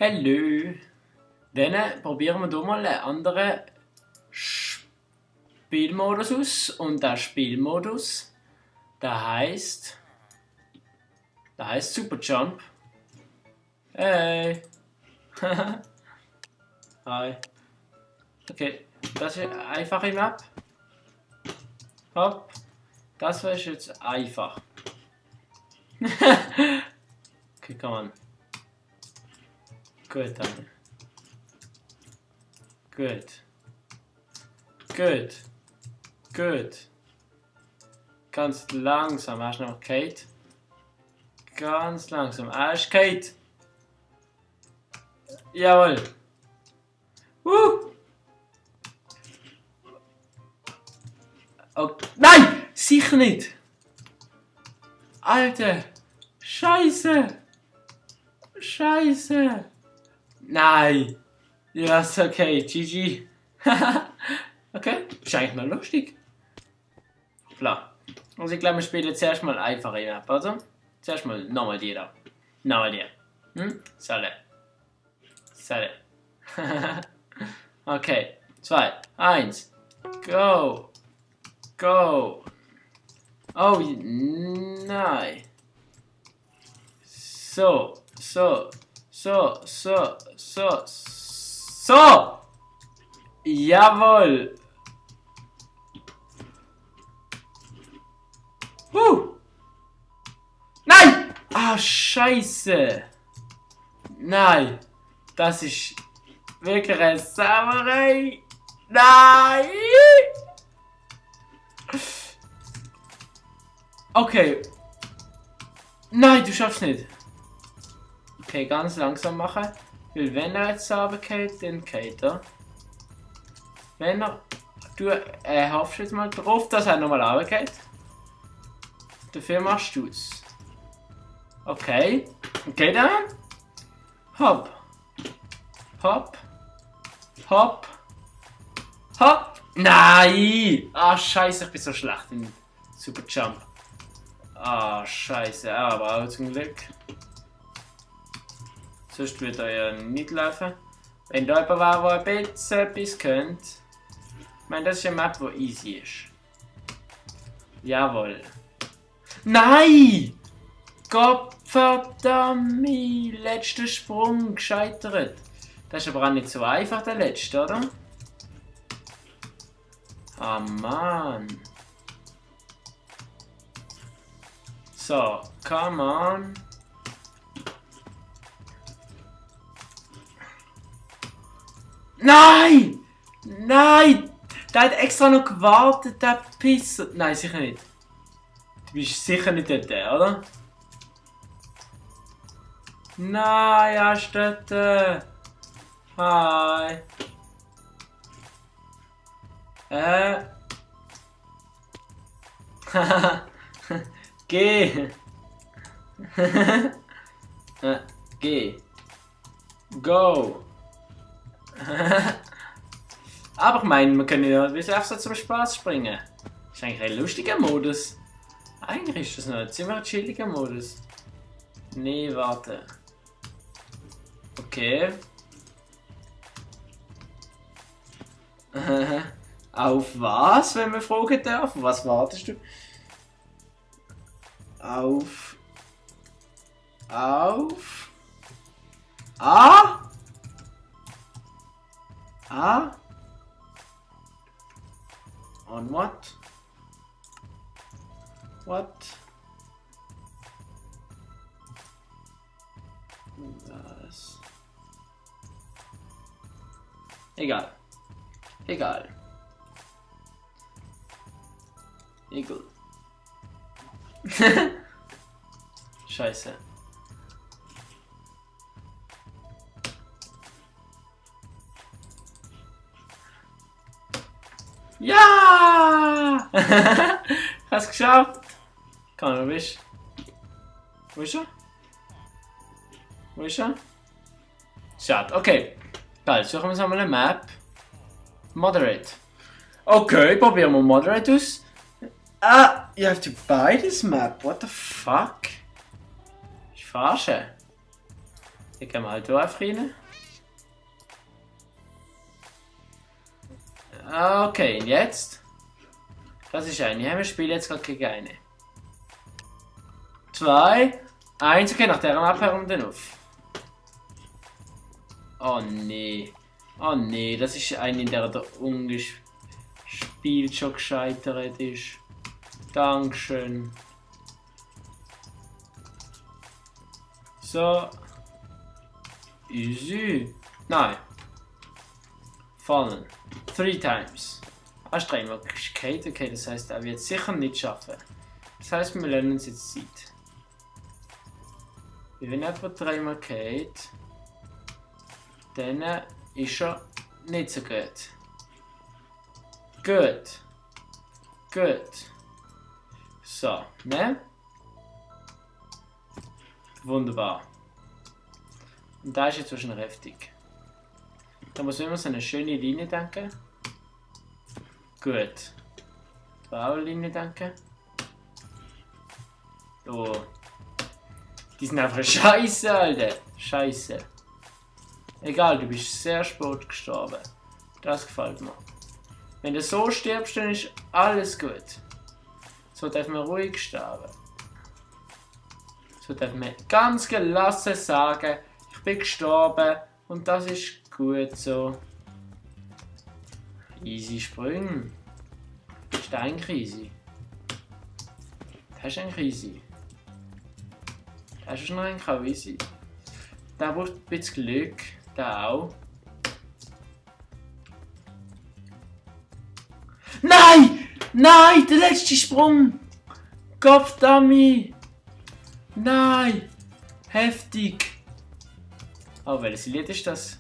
Hallo. Dann probieren wir hier mal einen anderen Spielmodus aus. Und der Spielmodus, der heißt Super Jump. Hey. Hi. Okay, das ist eine einfache Map. Hopp. Das ist jetzt einfach. Okay, come on. Gut, dann. Gut. Gut. Gut. Ganz langsam. Hast du noch Kate? Ganz langsam. Ist Kate. Jawohl. Oh, nein! Sicher nicht! Alter! Scheiße! Scheiße! Nein! Ja, ist okay. GG. Okay, ist eigentlich noch lustig. Klar. Also ich glaube, wir spielen zuerst mal einfach in Map, oder? Zuerst mal nochmal die da. Nochmal die. Salle. Salle. Okay. 2, 1. Go! Go! Oh nein! So! Jawohl! Nein! Ah, Scheiße! Nein! Das ist wirklich eine Sauerei! Nein! Okay. Nein, du schaffst nicht. Okay, ganz langsam machen. Weil wenn er jetzt runterfällt, dann geht er. Wenn er... Du hoffst jetzt mal drauf, dass er nochmal runterfällt. Dafür machst du es. Okay. Okay dann. Hopp. Hopp. Hopp. Hopp. Nein! Ah, scheiße, ich bin so schlecht in Super Jump. Ah, scheiße, aber auch zum Glück. Sonst würde er ja nicht laufen. Wenn da jemand wäre, der ein bisschen etwas könnte. Ich meine, das ist eine Map, die easy ist. Jawohl. Nein! Gottverdammt! Letzter Sprung gescheitert. Das ist aber auch nicht so einfach, der letzte, oder? Ah, Mann. So, come on. Nein! Nein! Der hat extra noch gewartet, der Pisser. Nein, sicher nicht. Du bist sicher nicht dort, oder? Nein, er ist dort. Hi. Geh. Geh. Go. Aber ich meine, wir können ja einfach so zum Spaß springen. Das ist eigentlich ein lustiger Modus. Eigentlich ist das noch ein ziemlich chilliger Modus. Nee, warte. Okay. Auf was, wenn man fragen darf? Was wartest du? Auf. On what? What? Das. Egal. Egal. Egal. Scheiße. Ja! Hast geschafft! Komm, wo bist du? Wo ist er? Wo ist er? Schade, okay. Geil, suchen wir uns einmal eine Map. Moderate. Okay, probieren wir Moderate aus. Ah, you have to buy this map. What the fuck? Ich verarsche. Dann gehen wir halt hier einfach rein. Okay, und jetzt? Das ist eine. Wir spielen jetzt gerade gegen eine. 2, 1. Okay, nach der Abhörung dann auf. Oh nee. Oh nee, das ist eine, in der der ungespielt schon gescheitert ist. Dankeschön. So. Easy. Nein. Fallen. 3 times. Hast du dreimal Kate? Okay, das heißt, er wird sicher nicht schaffen. Das heißt, wir lernen uns jetzt Zeit. Wenn etwa 3 Kate, dann ist er nicht so gut. Gut. Gut. So, ne? Wunderbar. Und da ist jetzt wahrscheinlich heftig. Da muss man immer so eine schöne Linie denken. Gut. Blaue Linie denken. Oh. Die sind einfach scheiße, Alter. Scheiße. Egal, du bist sehr spät gestorben. Das gefällt mir. Wenn du so stirbst, dann ist alles gut. So darf man ruhig sterben. So darf man ganz gelassen sagen, ich bin gestorben und das ist gut so. Easy Sprünge. Ist das eigentlich easy? Das ist eigentlich easy. Das ist noch eigentlich auch easy. Da braucht ein bisschen Glück. Da auch. Nein! Nein! Der letzte Sprung! Kopfdummy! Nein! Heftig! Oh, welches Lied ist das?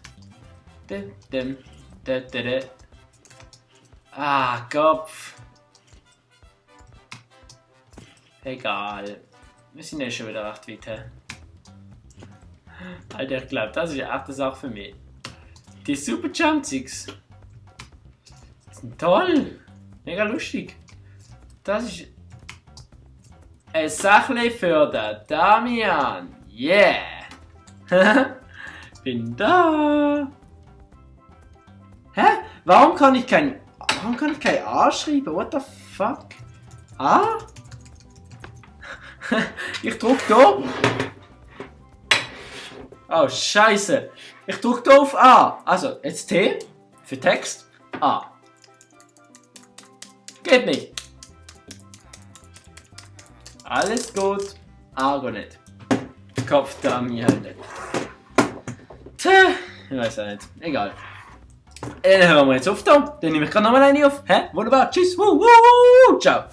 Ah, Kopf! Egal. Wir sind ja schon wieder recht weit. He? Alter, ich glaube, das ist eine echte Sache für mich. Die Super Jump Six. Die sind toll! Mega lustig. Das ist eine Sache für den Damian. Yeah! Bin da! Hä? Warum kann ich kein A schreiben? What the fuck? A? Ich drück da. Oh, Scheiße. Ich drück da auf A. Also, jetzt T für Text. A. Geht nicht. Alles gut. A geht nicht. Kopf da mir halt nicht. Tja, ich weiß auch nicht. Egal. Dann hören wir jetzt auf da. Dann nehme ich gerade nochmal eine auf. Hä? Wunderbar. Tschüss. Ciao.